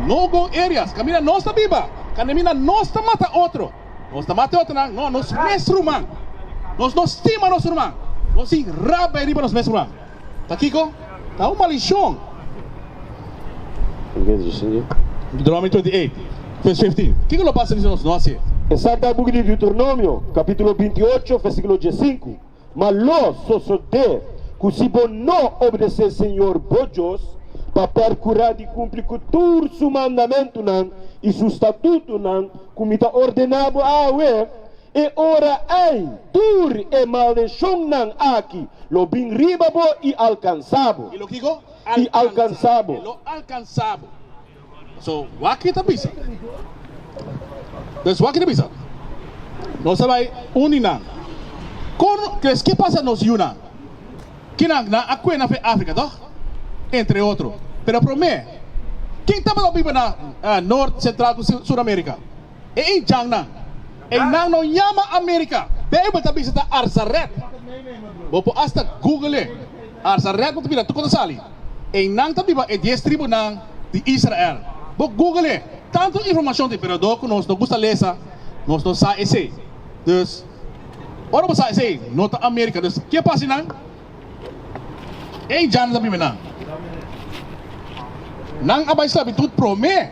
No go areas, kaminda nos ta biba, kaminda nos ta mata otro. Nos ta mata otronan? No, nos mes ruman. Nos no stima nos ruman. Nos tin rabia riba nos mes ruman. Ta kiko? Ta un malishon. Deuteronomio 28, vers 15. Kiko lo pasa si nos no hasié? Esaki ta e buki di Deuteronomio, kapítulo 28, versíkulo 15. Ma lo sosodé ku si bo no obedesé Señor bo Dios, pa pèrkurá di kumpli ku tur su mandamentunan i su statutonan ku mi ta ordená bo awe, e ora ei tur e maldishonnan aki lo bin riba bo i alkansá bo. I lo kiko? I alkansá bo. E lo alkansá bo. So, wak ki ta bisa. Dus wak ki ta bisa. Nos ta bai uni nan. Kon, dus ke pasa nos yunan? Kinan nan a kue na fe Afrika, toch? Entre otro. Pero promé, ken tabata biba na Noord, Central ku Sur Amerika? E indjannan. Einan no yama Amerika. Beibel ta bisa ta Arzaret. Bo por asta google e. Arzaret bo ta mira tur ku ta sali. Einan ta biba e dies tribunan di Israel. Bo google e. Tantu informashon tin, pero dor ku nos no gusta lesa, nos no sa esei. Dus, ora bo sa esei, no ta Amerika. Dus, ke pasa einan? E indjannan ta biba einan. Nan a bai sklabitut promé.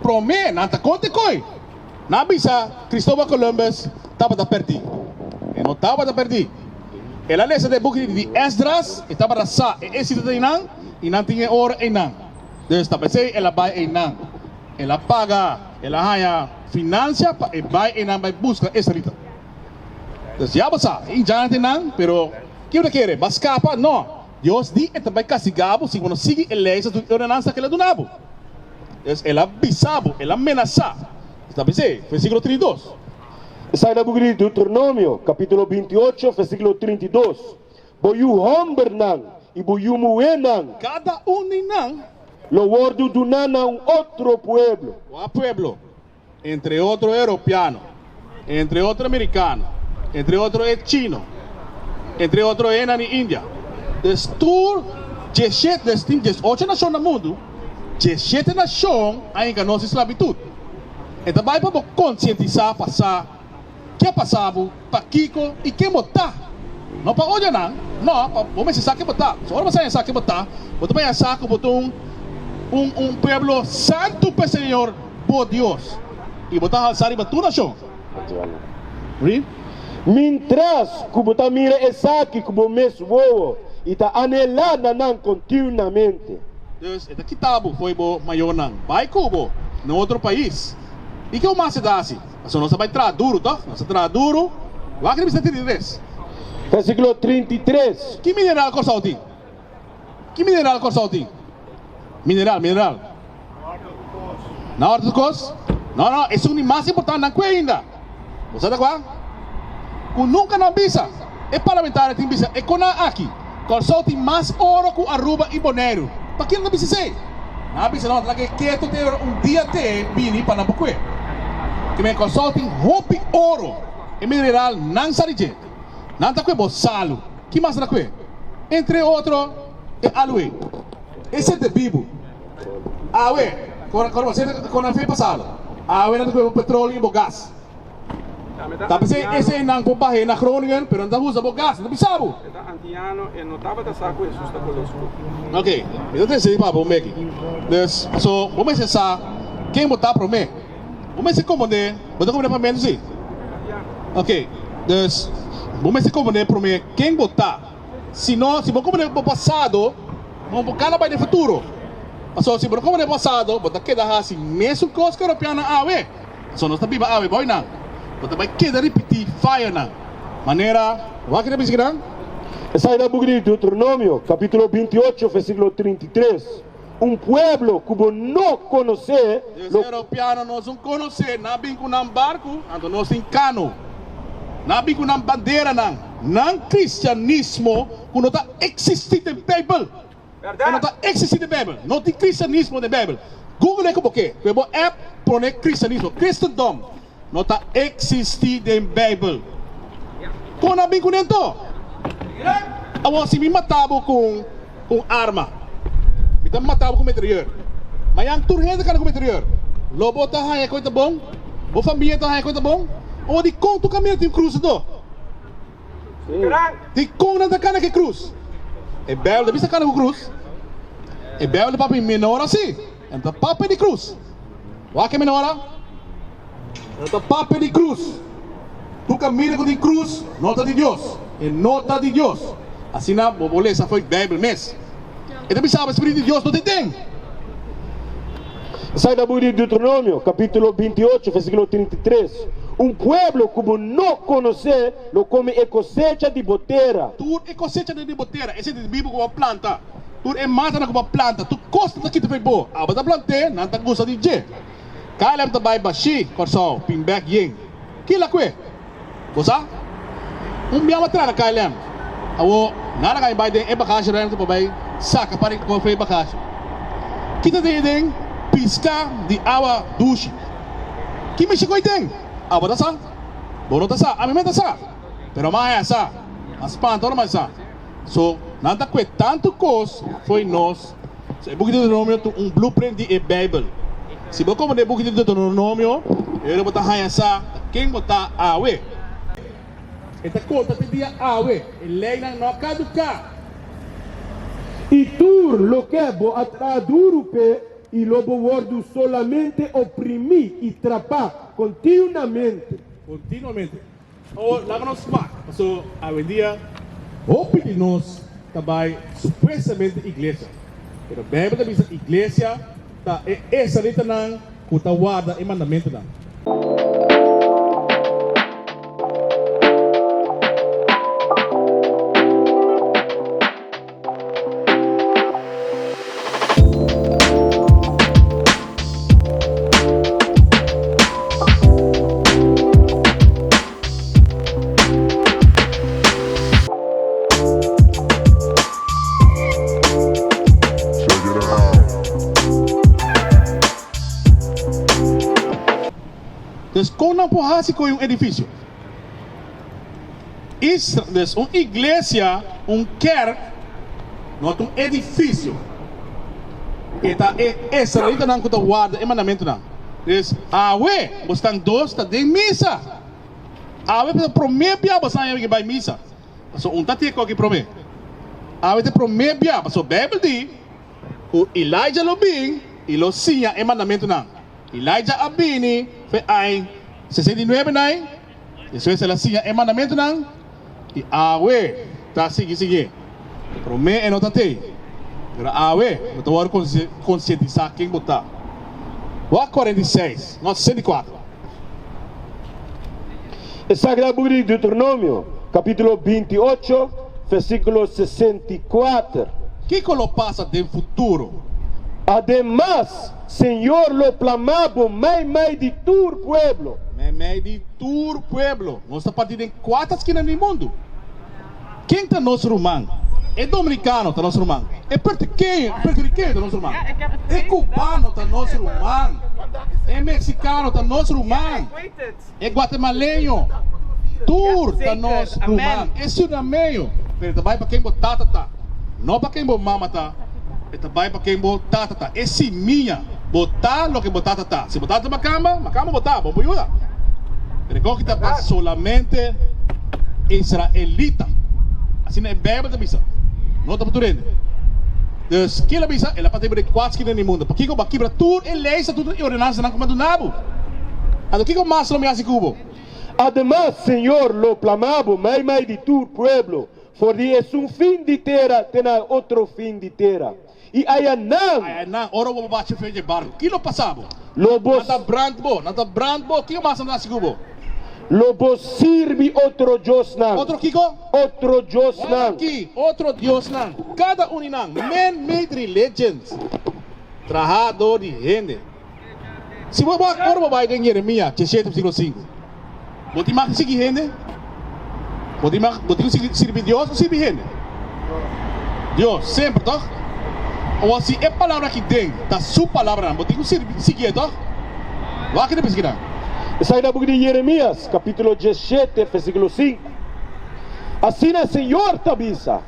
Promé, nan ta konta e koi. Nan a bisa Cristóbal Columbus tabata perdí. E no tabata perdí. El a lesa den e buki di Esdras, e tabata sa e éxito ta einan i nan tin e oro einan. Dus ta p'esei el a bai einan. El a paga, el a haña financia pa e bai einan bai buska israelita. Dus ya bo sa, e indjannan ta einan, pero kiko ta kere? Bo a skapa? No. Dios di e ta bai kastigá bo si bo no sigui e lei, statuto i ordenansa ku el a duna bo. Es el a bisa bo, el a menasá. Es ta bis'é, versíkulo 32. Esaki ta buki di Deuteronomio, kapítulo 28, versíkulo 32, Bo yu hòmbernan i bo yu muhénan. Kada un di nan. Lo wòrdu duná na un otro pueblo. Kua pueblo? Entre otro e europeano, entre otro americano, entre otro e chino, entre otro e nan di India. Des tur diesshete, des tin diesocho nashon na mundu, diesshete nashon a hinka nos di sklabitut. E ta bai pa bo konsientisá pa sa ke a pasa bo, pakiko i ken bo ta. No pa odia nan, no, pa bo mester sa ken bo ta. So ora bo sa ken bo ta, bo ta baña sa ku bo ta un un un pueblo santu pa e Señor bo Dios, i bo ta halsá riba tur nashon. Read. Mintras ku bo ta mira esaki ku bo mes wowo i ta anhelá na nan kontinuamente. Dus e ta kita bo fo'i bo mayornan, bai ku bo na otro pais. I ke bo mas e ta hasi? Pasobra nos a bai traha duru, tòg? Nos a traha duru. Wak riba 33. Versíkulo 33. Ki mineral Kòrsou tin? Ki mineral Kòrsou tin? Mineral, mineral. Na òrdu tur kos? No, no, esun di mas importante nan kue ainda. Bo sa ta kua? Ku nunka nan bisa. E parlamentario tin bisa e konan aki. Kòrsou tin mas oro ku Aruba i Boneiru. Pakiko nan ta bisa esei? Nan a bisa nan laga e keto te ora un dia te bini pa nan por kue. Kimen Kòrsou tin hopi oro, e mineral nan sa di dje. Nan ta kue bo salu. Ki mas nan ta kue? Entre otro e aloe. E sete bibu. Awe, kon nan fe pasado. Awe nan ta kue bo petroleo i bo gas. Ta p'esei eseinan por bah'é na Groningen, pero nan ta usa bo gas, nan ta bisa bo. E ta antiano, e no tabata sa ku Hesus ta koló skur. Ok, mi ta trese di papia un beki. Dus, paso bo mester sa ken bo ta promé. Bo mester komprondé, bo ta komprondé papiamentu si? Ok, dus bo mester komprondé promé ken bo ta. Si no, si bo komprondé bo pasado, bo no por kana bai den futuro. Paso si bo no komprondé bo pasado, bo ta keda hasi mesun kos ku europeonan awe. Pasobra nos ta biba awe boy nan, bo ta bai keda ripití fayonan manera wak ta bisa kinan. Esaki ta buki di Deuteronomio, kapítulo 28, versíkulo 33, Un pueblo ku bo no konosé Des lo. europeano nos un konosé, nan a bin ku nan barku, anto nos tin kano. Nan a bin ku nan banderanan, nan kristianismo ku no ta eksistí den Beibel. E no ta existi den Bijbel. No tin cristianismo den Bijbel. Google e ku bo ke. Ku e bo app pone cristianismo. Christendom no ta existi den Bijbel. Kon a bin kuné anto? Awor si mi mata bo ku un arma, mi ta mata bo ku metrayeur. Mañan tur hende kana ku interior. Lo bo ta haña ku e ta bon? Bo famia ta haña ku e ta bon? O dikon tur kaminda tin krus anto? Dikon nan ta kana ku e krus? E Bijbel ta bisa kana ku krus? E Bijbel ta papia menora si, e no ta papia di krus. Wak e menora? E no ta papia di krus. Tur kaminda ku tin krus no ta di Dios. E no ta di Dios. Asina bo por lesa for e Bijbel mes. E ta bisa bo e Spiritu di Dios no ta den. Esaki ta buki di Deuteronomio, kapítulo 28, versíkulo 33, Un pueblo ku bo no konosé lo kome e kosecha di bo tera. Tur e kosechanan di bo tera, esei ta di bibu ku bo a planta, tur e matanan ku bo a planta, tur kos ta kita for bo. Abo ta plant'é, nan ta gusta di dje. KLM ta bai bashí Kòrsou, pin bèk yen. Kila kue? Bo sa? Un bia bo a traha na KLM. Awor, nada ka mi bai den e bagashi ruimte pa bai saka pa for e bagashi. Kita den den piska di awa dushi. Ki mishi ku ei den? Abo ta sa? Bo no ta sa. Ami mes ta sa. Pero mi a haña sa. A spanta ora mi a sa. So, nan ta kue tantu kos fo'i nos. So, e buki di Deuteronomio ta un blueprint di e Bijbel. Si bo komprende e buki di Deuteronomio, e ora bo ta haña sa ta ken bo ta awe. E ta konta te dia awe. E leinan no a kaduká. I tur loke bo a traha duru p'e, i lo bo wòrdu solamente oprimí i trapá kontinuamente. Kontinuamente. Awor laga nos wak, paso awendia hopi di nos ta bai supuestamente iglesia, pero Bijbel ta bisa iglesia ta e israelitanan ku ta warda e mandamentunan. Dus kon nan por hasi koe un edifisio? Isra, dus un iglesia, un kerk, no ta un edifisio. E ta e israelitanan ku ta warda e mandamentunan. Dus awe bosnan dos ta den misa. Awe ta promé bia bosnan a yega bai misa. Pasobra un ta teko aki promé. Awe ta e promé bia, pasobra Beibel di ku Elijah lo bin i lo siña e mandamentunan. Elijah a bini fe ai 69 nai. Despues el a siña e mandamentunan i awe ta sigui siñ'é. Promé e no ta tei, pero awe bo ta wòrdu konsientisá ken bo ta. Wak 46, no, 64. E Sagrado Buki di Deuteronomio, kapítulo 28, versíkulo 64. Kiko lo pasa den futuro? Ademas, Señor lo plama bo meimei di tur pueblo. Meimei di tur pueblo. Nos ta parti den kuater skina di mundu. Ken ta nos ruman? E dominikano ta nos ruman. E puertorikeño ta nos ruman. E kubano ta nos ruman. E meksikano ta nos ruman. E guatemaleño. Tur ta nos ruman. E surinameño. Pero e ta bai pa ken bo tata ta, no pa ken bo mama ta. E ta bai pa ken bo tata ta. E simia. Bo ta loke bo tata ta. Si bo tata ta makamba, makamba bo ta. Bo por yuda. Pero e koki ta pa solamente israelita. Asina e Bijbel ta bisa. No ta pa tur hende. Dus, ke el a bisa? El a pasa riba di kuat skina di mundu. Pakiko bo a kibra tur e leis, tur e ordenansanan ku mi a duna bo? Anto kiko mas lo mi hasi ku bo? Ademas, Señor lo plama bo meimei di tur pueblo, for di esun fin di tera te na e otro fin di tera. I aya nan. Aya nan, ora bo bacha fe dje barku, ki lo pasa bo? Lo bo. Nan ta brand bo, nan ta brand bo, kiko mas nan ta hasi ku bo? Lo bo sirbi otro diosnan. Otro kiko? Otro diosnan. Wak aki, otro diosnan. Kada un di nan, man-made religions, trahá dor di hende. Si bo wak ora bo bai den Jeremia 17 versíkulo 5, bo tin mag di sigui hende? Bo tin mag, bo tin ku sigui sirbi Dios o sirbi hende? Dios, semper, tòg? Awor si e palabra aki den ta su palabranan, bo tin ku sirbi, siguié, tòg? Wak e ta bisa kinan. Esaki ta buki di Jeremias, kapítulo 17, versíkulo 5. Asina Señor ta bisa,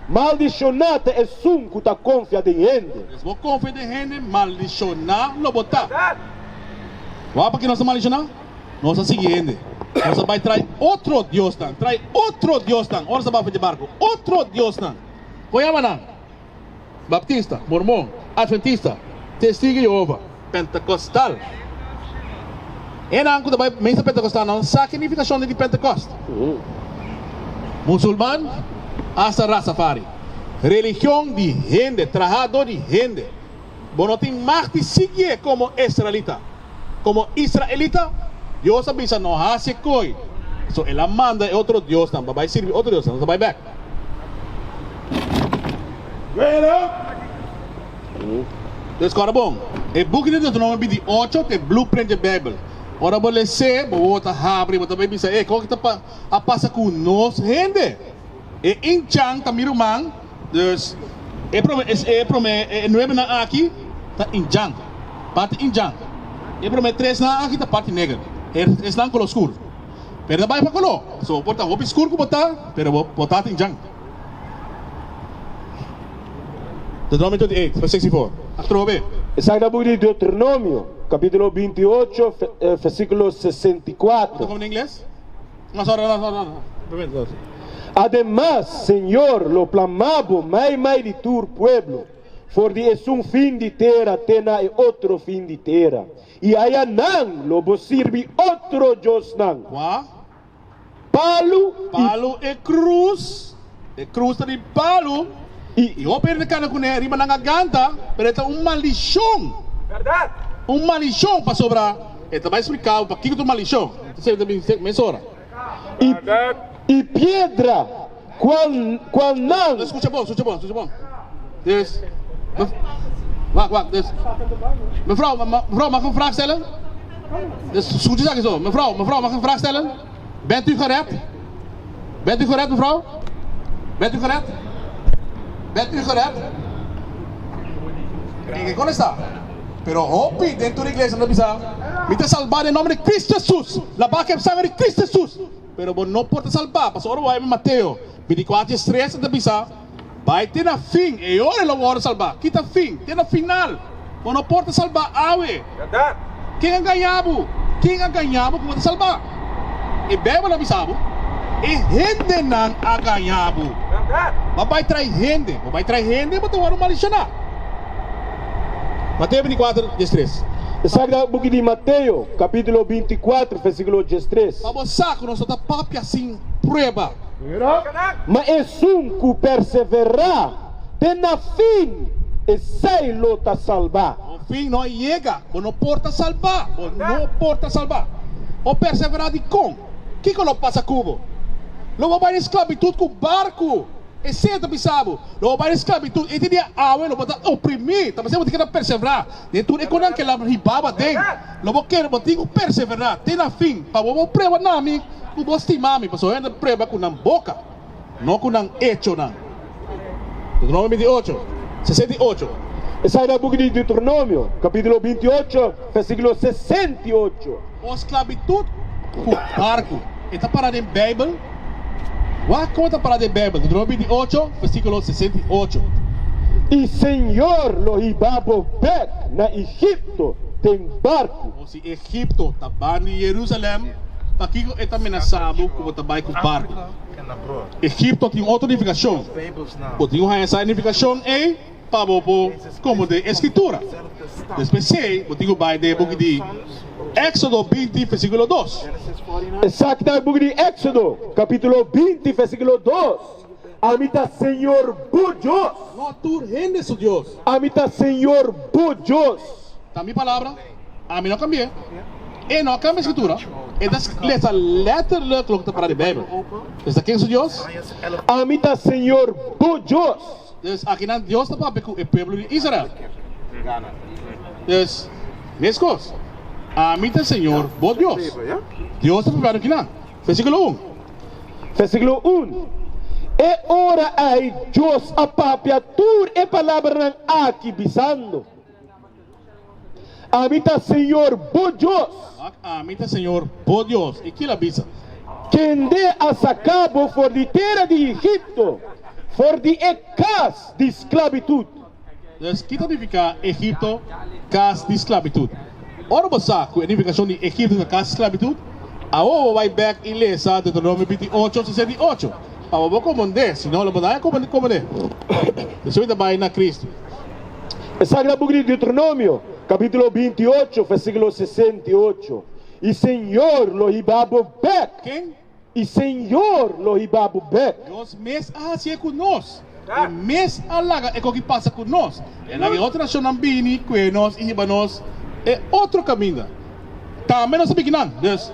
Maldishoná ta esun ku ta konfia den hende. Si bo konfia den hende, maldishoná lo bo ta. Wak paki nos ta maldishoná? Nos a sigui hende. Nos a bai trai otro diosnan, trai otro diosnan. Ora nos a bafa dje barku, otro diosnan. Kon yama nan? Baptista, Mormon, Adventista, Testigo di Jehova, Pentecostal. Enan ku ta bai misa Pentecostal nan sa ki nifikashon di Pentecost. Musulman, hasta Rastafari. Religion di hende, traha dor di hende. Bo no tin mag di siguié komo esraelita. Komo israelita, Dios a bisa no hasi koi. So el a manda e otro diosnan pa bai sirbi otro diosnan. Nos ta bai bek. Dus kòrda bon, e buki di Deuteronomio 28 ta e blueprint dje Beibel. Ora bo les'é, bo wowo ta habri, bo ta bai bisa, E, kiko ta a pasa ku nos hende? E inchan ta mi ruman, dus e prome e prome e nuebenan aki ta inchan, parti inchan. E prome tresnan aki ta parti neger, e esnan koló skur. Pero ta bai pa koló, so bo por ta hopi skur ku bo ta, pero bo bo ta inchan. Deuteronomio 28, verse 64. Atrobe. Esaki ta buki di Deuteronomio, kapítulo 28, versíkulo 64. Bo ta komo na ingles? No, sorry, no, no, no. Permito. Ademas, Señor lo plamá bo meimei di tur pueblo, for di esun fin di tera te na e otro fin di tera, i aya nan lo bo sirbi otro diosnan. Kua? Palu i. Palu e krus. E krus ta di palu, i hopi hende ta kana kuné riba nan garganta, pero e ta un maldishon. Bèrdat! Un maldishon, pasobra e ta bai splika bo pakiko ta un maldishon. Esei ta bin mesora. I, i piedra kual, kual nan. Skucha bon, skucha bon, skucha bon. Dus, wak, wak, dus, mevrouw, mevrouw, mag ik een vraag stellen? Dus, skucha esaki so, mevrouw, mevrouw, mag ik een vraag stellen? Bent u gered? Bent u gered, mevrouw? Bent u gered? Bent u gered? Kijk, ik kon esta. Pero hopi den tur iglesia no bisa, Mi ta salbá den nomber di Cristo Jesus. Labá ku e sangre di Cristo Jesus. Pero bo no por ta salbá, pasobra ora bo bai Mateo 24 dies 3 e ta bisa, Bai te na fin, e ora lo wòrdu salbá. Ki ta fin? Te na final. Bo no por ta salbá awe. Ken a gañá bo? Ken a gañá bo ku bo ta salbá? E Beibel a bisa bo, E hendenan a gañá bo. Bo bai trai hende. Bo bai trai hende, bo ta wòrdu maldishoná. Mateo 24, 13. Esaki ta buki di Mateo, kapítulo 24, versíkulo 13. Pa bo sa ku nos no ta papia sin prueba. Ma esun ku perseverá te na fin, esei lo ta salbá. Bo fin no a yega, bo no por ta salbá, bo no por ta salbá. Bo perseverá dikon? Kiko lo pasa ku bo? Lo bo bai den sklabitut ku barku. Esei ta bisa bo, lo bo bai den sklabitut. E dia awe lo bo ta oprimí, ta pasobra bo tin keda perseverá den tur e konan ke la hiba bo aden. Lo bo kere, bo tin ku perseverá te na fin pa bo por prueba na mi ku bo stima mi, pasobra hende ta prueba ku nan boka, no ku nan echonan. Deuteronomio 28, 68. Esaki ta buki di Deuteronomio, kapítulo 28, versíkulo 68. O sklabitut ku barku. E ta pará den Beibel? Wak kon e ta pará den Beibel, Deuteronomio 28, versíkulo 68. I Señor lo hiba bo bèk na Egipto den barku. O si Egipto ta banda di Jerusalèm, pakiko e ta menasá bo ku bo ta bai ku barku? Egipto tin otro nifikashon. Bo tin ku haña sa e nifikashon ei pa bo por komprendé e Skritura. Despues ei, bo tin ku bai den e buki di Éksodo 20, versíkulo 2. Esaki ta e buki di Éksodo, kapítulo 20, versíkulo 2, Ami ta Señor bo Dios. No tur hende su Dios. Ami ta Señor bo Dios. Ta mi palabra, ami no cambi'é. E no a cambia Scritura. E ta lesa letterlijk loke ta para den Bijbel. Dus ta ken su Dios? Ami ta Señor bo Dios. Dus akinan Dios ta papia cu e pueblo di Israel. Dus, mescos, Ami ta Señor bo Dios. Dios ta papiando akinan. Versículo un. Versíkulo un, E ora ei Dios a papia tur e palabranan aki, bisando, Ami ta Señor bo Dios. Wak, ami ta Señor bo Dios. I kila bisa. Kende a saka bo for di tera di Egipto, For di e kas di sklabitut. Dus ki ta nifiká Egipto, kas di sklabitut? Ora bo sa ku e nifikashon di Egipto ta kas di sklabitut, awor bo bai bèk i lesa Deuteronomio 28, 68, pa bo bo komprondé, si no lo bo no a komprondé. Despues ta bai na Kristu. Esaki ta buki di Deuteronomio, kapítulo 28, versíkulo 68, I Señor lo hiba bo bèk. Ken? I Señor lo hiba bo bek. Dios mes a hasié ku nos. E mes a laga e koki pasa ku nos. E laga e otro nashonnan bini kue nos i hiba nos e otro kaminda. Tambe nos a biki nan. Dus,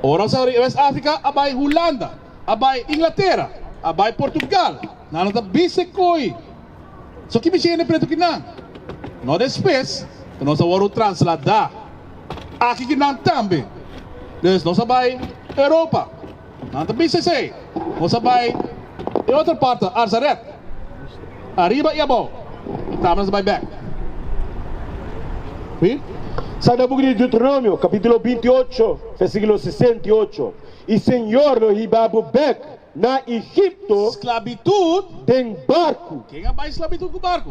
ora nos a bai West Afrika, a bai Hulanda, a bai Inglatera, a bai Portugal, nan no ta bisa e koi. So ki mishi hende pretu ki nan? No despues ku nos a wòrdu trasladá aki ki nan tambe. Dus nos a bai Europa, nan ta bisa esei. Nos a bai e otro parti, Arzaret, ariba i abou, i tambe nos a bai bèk. Wi? Sa na buki di Deuteronomio, kapítulo 28, versíkulo 68, I Señor lo hiba bo bèk Na Egipto. Sklabitut. Den barku. Ken a bai sklabitut ku barku?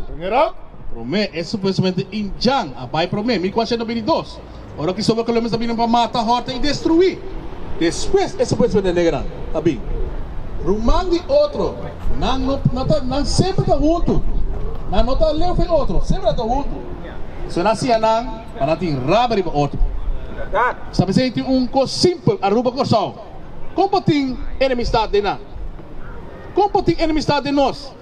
Promé, e supuestamente indjan a bai promé, 1422, ora Cristóbal Columbus a bini pa mata, hòrta i destruí. Despues e supuestamente negernan a bin. Ruman di otro, nan no no ta nan semper ta huntu. Nan no ta leu for e otro, semper nan ta huntu. So nan siña nan pa nan tin rabia riba otro. Sa p'esei tin un kos simpel, Aruba Kòrsou. Kon por tin enemistad den nan? Kon por tin enemistad den nos?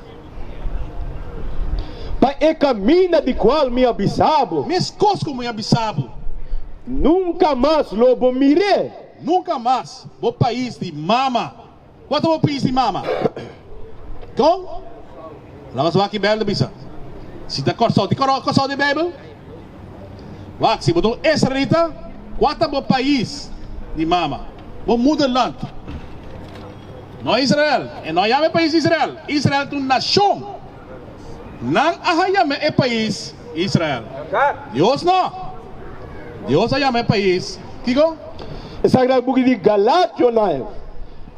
Pa e kaminda di kual mi a bisa bo. Meskos ku mi a bisa bo. Nunka mas lo bo mir'é. Nunka mas bo pais di mama. Kua ta bo pais di mama? Kon? Laga nos wak ki Bijbel ta bisa. Si ta Kòrsou, tin Kòrsou den Bijbel? Wak, si bo ta un israelita, kua ta bo pais di mama? Bo moederland. No Israel. E no a yama e pais Israel. Israel ta un nashon. Nan a yama e pais Israel. Dios no. Dios a yama e pais kiko? Esaki ta e buki di Galationan,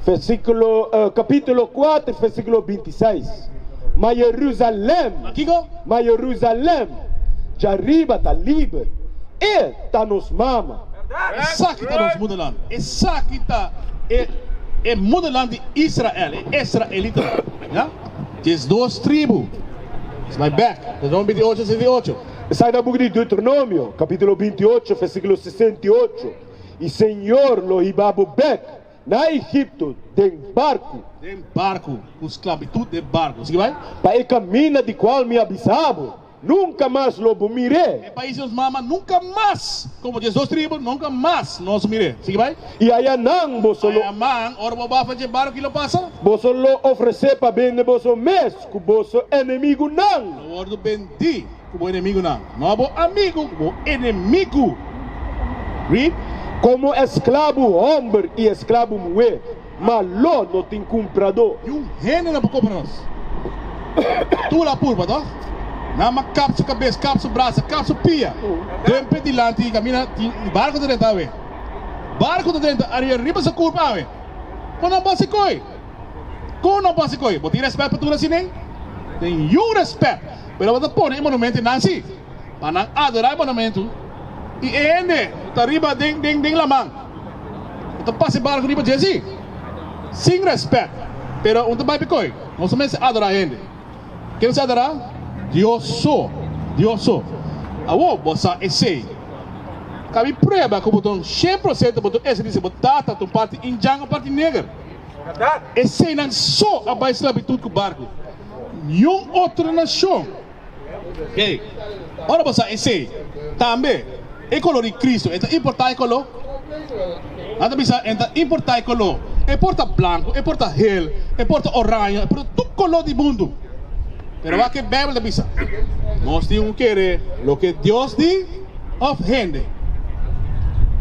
versíkulo, kapítulo 4, versíkulo 26. Ma Jerusalèm, Kiko? ma Jerusalèm djariba ta liber, e ta nos mama. Esaki ta nos moederland. Esaki ta e e moederland di Israel, e israelitanan. Ya? 12 tribu. Nos bai bek. Deuteronomio 28, 68. Esaki ta buki di Deuteronomio, kapítulo 28, versíkulo 68, I Señor lo hiba bo bek na Egipto den barku. Den barku, ku sklabitut den barku. Sigui bai. Pa e kaminda di kual mi a bisa bo, nunka mas lo bo mir'é. E pais di nos mama, nunka mas, komo 12 tribu, nunka mas nos mir'é. Sigui bai. I ayanan boso lo. Ayaman, ora bo bafa dje barku, ki lo pasa? Boso lo ofresé pa bende boso mes ku boso enemigunan. Lo wòrdu bendí ku bo enemigunan, no bo amigu, ku bo enemigu. Read. Komo esklabu hòmber i esklabu muhé, ma lo no tin kumpradó. Niun hende no por kumpra nos. Tur a purba, tòg? Nan a kap su kabes, kap su brasa, kap su pia. Dempe dilanti i kaminda tin barku ta drenta awe. Barku ta drenta ariba riba su kurpa awe. Kon nan por hasi koi? Kon nan por hasi koi? Bo tin rèspèt pa tur asina? Tin niun rèspèt. Pero bo ta pone e monumentu einan si, pa nan adorá e monumentu i e hende ta riba den den den laman. Bo ta pasa e barku riba dje si, sin rèspèt. Pero un ta bai pikoi. Nos no mester adorá hende. Ken nos adorá? Dios so. Dios so. Awor bo sa esei. Kabi prueba ku bo ta un 100% bo ta un esei di bo tata ta un parti indjan un parti neger. Eseinan so a bai sklabitut ku barku. Niun otro nashon. Oke, ora bo sa esei, tambe e koló di Kristu e ta importá e koló? Nan ta bisa e ta importá e koló. E por ta blanku, e por ta hel, e por ta oraño, e por ta tur koló di mundu. Pero wak e Beibel ta bisa, Nos tin ku kere loke Dios di òf hende?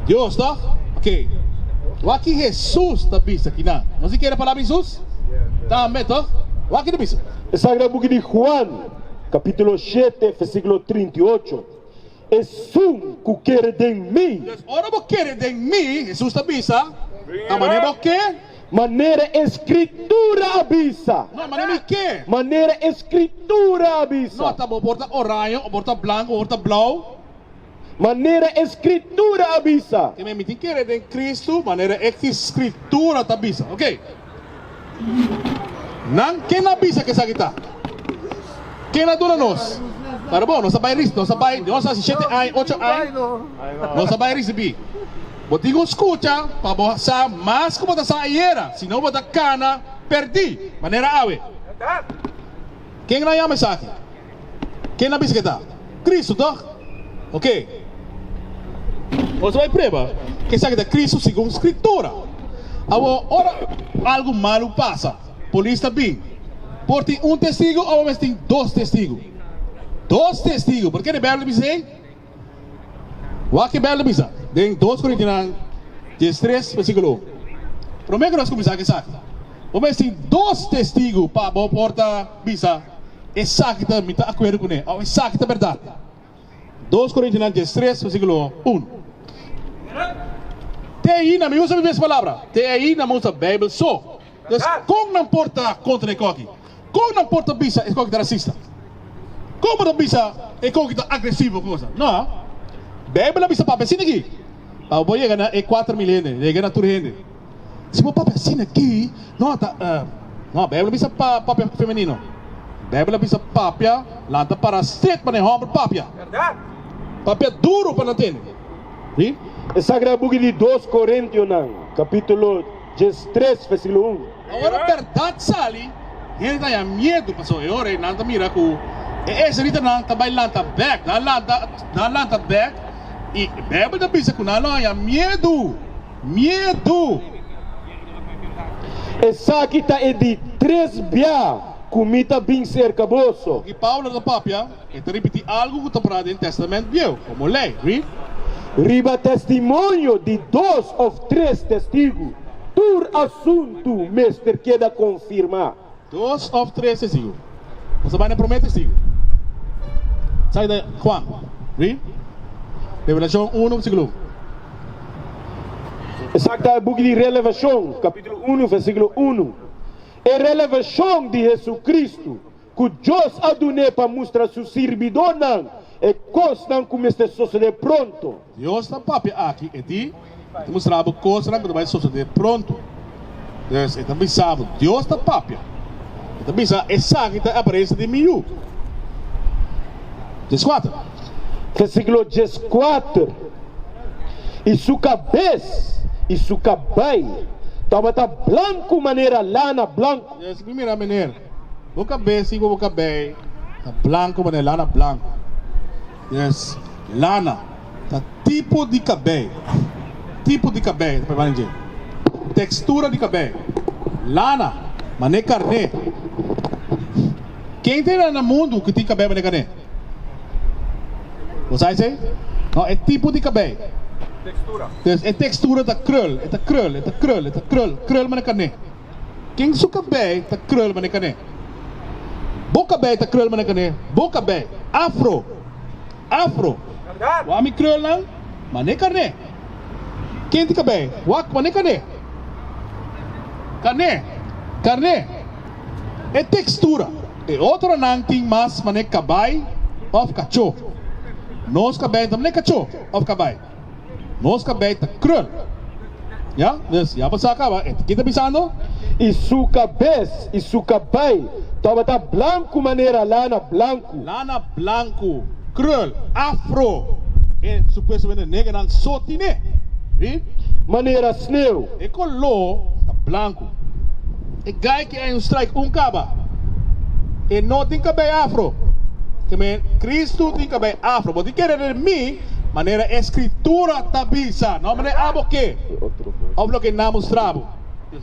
Dios, tòg? Oke, wak ki Hesus ta bisa kinan. Nos tin kere palabra di Hesus? Tambe, tòg? Wak ki ta bisa. Esaki ta buki di Juan, kapítulo shete, versíkulo 38. Esun ku kere den mi. Dus ora bo kere den mi, Hesus ta bisa, ta manera bo ke. Manera e Skritura a bisa. No, manera mi ke. Manera e Skritura a bisa. No, ta bo por ta oraño, o por ta blanku, o por ta blou. Manera e Skritura a bisa. Ke mi tin kere den Kristu manera e Skritura ta bisa. Ok. Nan, ken a bisa ku esaki ta? Ken a duna nos? Pero bon, nos a bai nos a bai, nos a hasi shete aña, ocho aña, nos a bai risibí. Bo tin ku skucha pa bo sa mas ku bo ta sa ayera, si no bo ta kana pèrdí, manera awe. Ken nan yama esaki? Ken a bisa ke ta? Kristu, tòg? Oke. Nos bai prueba ke esaki ta Kristu segun Skritura. Awor, ora algu malu pasa, polis ta bin. Por tin un testigu òf a bes tin dos testigu? Dos testigu. Por ke de Beibel ta bisa ei? Wak ke Beibel ta bisa den Dos Korintianan 13, versíkulo un. Promé ku nos kuminsá ku esaki, bo mester tin dos testigu pa bo por ta bisa esaki ta mi ta akuerdo kuné òf esaki ta bèrdat. Dos Korintianan 13, versíkulo 1. Te ainda mi usa mi mes palabra, te ainda mi usa Beibel so. Dus kon nan por ta kontra e koki? Kon nan por ta bisa e koki ta rasista? Kon bo ta bisa e koki ta agresivo ku cosa? No. Beibel a bisa papia asina aki pa bo por yega na e 4000 hende, yega na tur hende. Si bo papia asina aki, no ta no, Beibel a bisa pa papia femenino. Beibel a bisa papia lanta para stret pa na e homber papia. Papia duro pa nan tende. Sí. E Sagrado Buki di Dos Korintionan, kapítulo 13, versíkulo 1. Ora bèrdat sali, hende ta haña miedu, pasobra e ora ei nan ta mira ku e israelitanan ta bai lanta bèk. Nan lanta, nan lanta bèk, i Beibel ta bisa ku nan lo haña miedu, miedu. Esaki ta e di tres bia ku mi ta bin serka boso. I Pablo ta papia. E ta ripití algu ku ta pará den Tèstamènt Bieu komo lei. Read. Riba testimonio di dos òf tres testigu, tur asuntu mester keda konfirmá. Dos òf tres testigu. Nos ta bai na promé testigu. Esaki ta Juan. Read. Revelashon unu versíkulo un. Esaki ta e buki di Relevashon, kapítulo unu, versíkulo unu. E relevashon di Hesukristu. Ku Dios a dun'é pa mustra su sirbidónan e kosnan ku mester sosodé pronto. Dios ta papia aki, e di, Mi ta mustra bo kosnan ku ta bai sosodé pronto. Dus, e ta bisa bo, Dios ta papia. E ta bisa, Esaki ta e aparensia di mi yu. 14. Versíkulo 14, I su kabes i su kabai tabata blanku manera lana blanku. Dus, mi mira, meneer. Bo kabes i ku bo kabei ta blanku manera lana blanku. Yes, lana ta tipo di kabei. Tipo di kabei ta papia dje. Tekstura di kabei. Lana, manera karné. Ken ta na mundu ku tin kabei manera karné? Bo sa esei? No, e tipo di kabei. Des e tekstura ta krul, e ta krul, e ta krul, e ta krul, krul manera karné. Ken su kabei ta krul manera kané? Bo kabei ta krul manera kané? Bo kabei, afro, afro. Wak mi krulnan manera karné. Ken tin kabei? Wak manera kané. Karné, karné. E tekstura. E otronan tin mas manera kabai òf kachó. Nos kabei ta manera kachó òf kabai. Nos kabei ta krul. Ya, dus ya bo sa kaba e ki ta bisando. I su kabes i su kabei tabata blanku manera lana blanku. Lana blanku, krul, afro. E supuestamente negernan so tine. Ri? Manera sneu. E koló ta blanku. E gai ki a un strike un kaba. E no tin kabei afro. Ke men Kristu tin kabei afro. Bo tin kere den mi. Manera e Scritura ta bisa, no manera abo ke of loke nan mustra bo.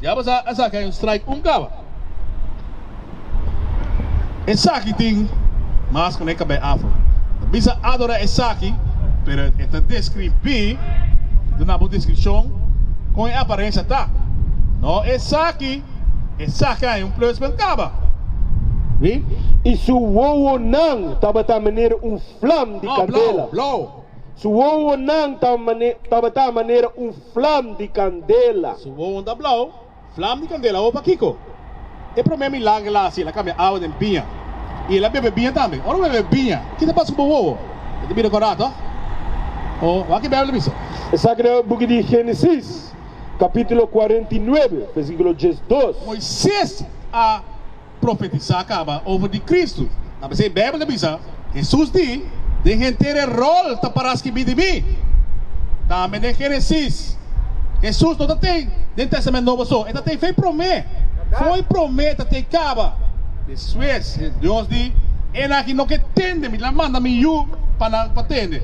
Ya bo sa esaki hay un strike un caba. Esaki tin mas cu ne cabey afro. Ta bisa adora esaki, pero e ta describi, duna bo descripcion con e aparencia ta. No esaki. Esaki a un pluspunt caba. Wi? I su wowonan tabata manera un flam di No, kandela. blou, blou. Su wowonan tabata manera un flam di kandela. Su wowonan ta blou. Flam di kandela awor pakiko? E promé milager el a hasi, el a kambia awa den biña. I el a bebe biña tambe. Ora bo bebe biña, ki ta pasa ku bo wowo? E ta bira kòrá, tòg? O, wak e Beibel ta bisa. Esaki ta e buki di Génesis, kapítulo 49, versíkulo 12. Moises a profetisá kaba over di Kristu. Ta p'esei Beibel ta bisa, Hesus di, Den henter e ròl ta pará skibí di mi. Tambe den Génesis, Hesus no ta ten den Tèstamènt Nobo so, e ta ten fo'i promé. Fo'i promé ta ten kaba. Despues, Dios di, Enan aki no ke tende, mi ta manda mi yu pa nan pa tende.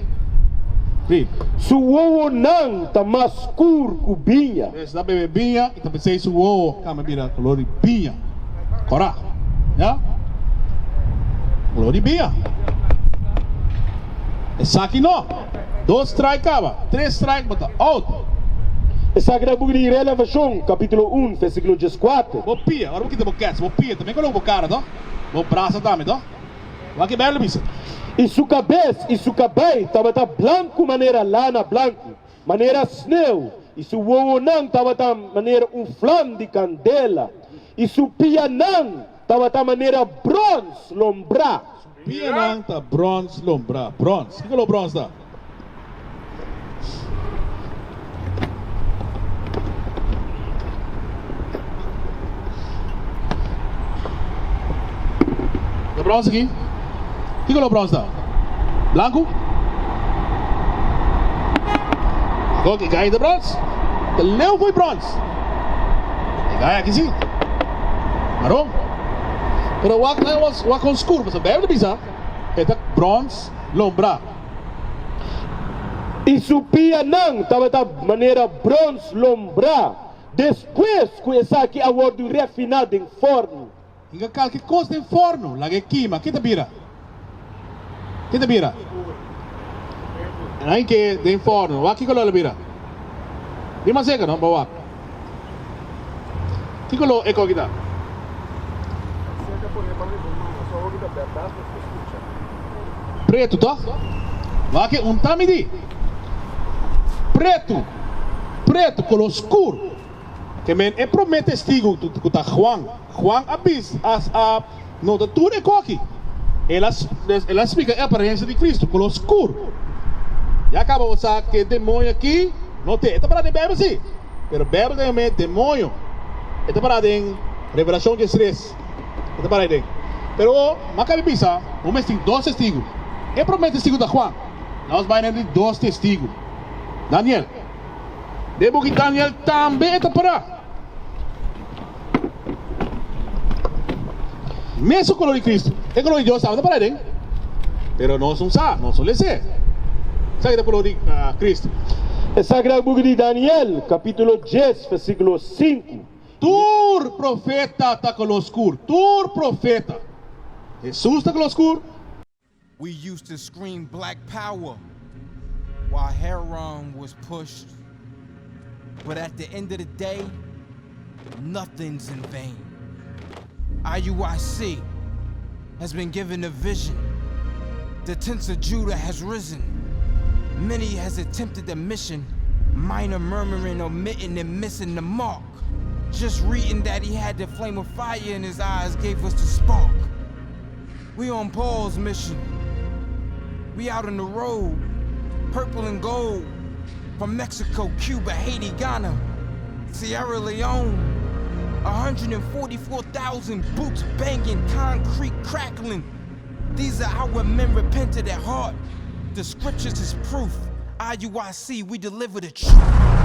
Ri. Su wowonan ta mas skur ku biña. Es ta bebe biña i ta p'esei su wowo kambia bira kolor di biña kòrá. Ya. Kolor di biña. Esaki no. Dos strike kaba. Tres strike bo ta out. Esaki ta buki di Relevashon, kapítulo un, versíkulo dieskuater. Bo pia, ora bo kita bo kèts, bo pia tambe koló bo kara, toh? Bo brasa tambe, toh? Wak e Beibel ta bisa. I su kabes i su kabei tabata blanku manera lana blanku. Manera sneu, i su wowonan tabata manera un flam di kandela, i su pianan tabata manera bròns lombrá. Su pianan ta bròns lombrá. Bròns. Kiko lo bròns ta? Ta bròns aki? Kiko lo bròns ta? Blanku? Kok e gai ta bròns? Ta leu fo'i bròns. E gai aki si. Maron. Pero wak nan was wak kon skur pasobra Bijbel ta bisa e ta bròns lombrá. I su pianan tabata manera bròns lombrá despues ku esaki a wòrdu refiná den fòrnu. Hinka kalke kos den forno, laga e kima, ke ta bira? Ke ta bira? Nan hinke den forno, wak ki kolor lo bira? Bin mas serka no, pa wak. Ki kolor e koki ta? Pretu, toh? Wak e un ta midi. Pretu, pretu, kolor skur. Ke men e promé testigu ku ta Juan. Juan a bis a a nota tur e koki. El a el a splika e aparensia di Kristu, koló skur. Ya kaba bo sa ke demoño aki no te. E ta pará den Beibel si, pero Beibel ta yam'é demoño. E ta pará den Revelashon diestres. E ta pará den. Pero m'a kabi bisa, bo mester tin dos testigu. E promé testigu ta Juan. Nos bai na di dos testigu, Daniel. Den buki Daniel tambe e ta pará. Mesun kolor di Cristo. E kolor di Dios tambe ta pará den. Pero nos no sa, nos no les'é. Esaki ta kolor di Cristo. Esaki ta buki di Daniel, kapítulo dies, versíkulo sinku. Tur profeta ta kolor skur. Tur profeta. Hesus ta kolor skur. We used to scream black power while heroin was pushed But at the end of the day, nothing's in vain IUIC has been given a vision The tents of Judah has risen Many has attempted the mission Minor murmuring, omitting, and missing the mark Just reading that he had the flame of fire in his eyes gave us the spark We on Paul's mission. We out on the road, purple and gold. From Mexico, Cuba, Haiti, Ghana, Sierra Leone. 144,000 boots banging, concrete crackling. These are our men repented at heart. The scriptures is proof. IUIC, we deliver the truth.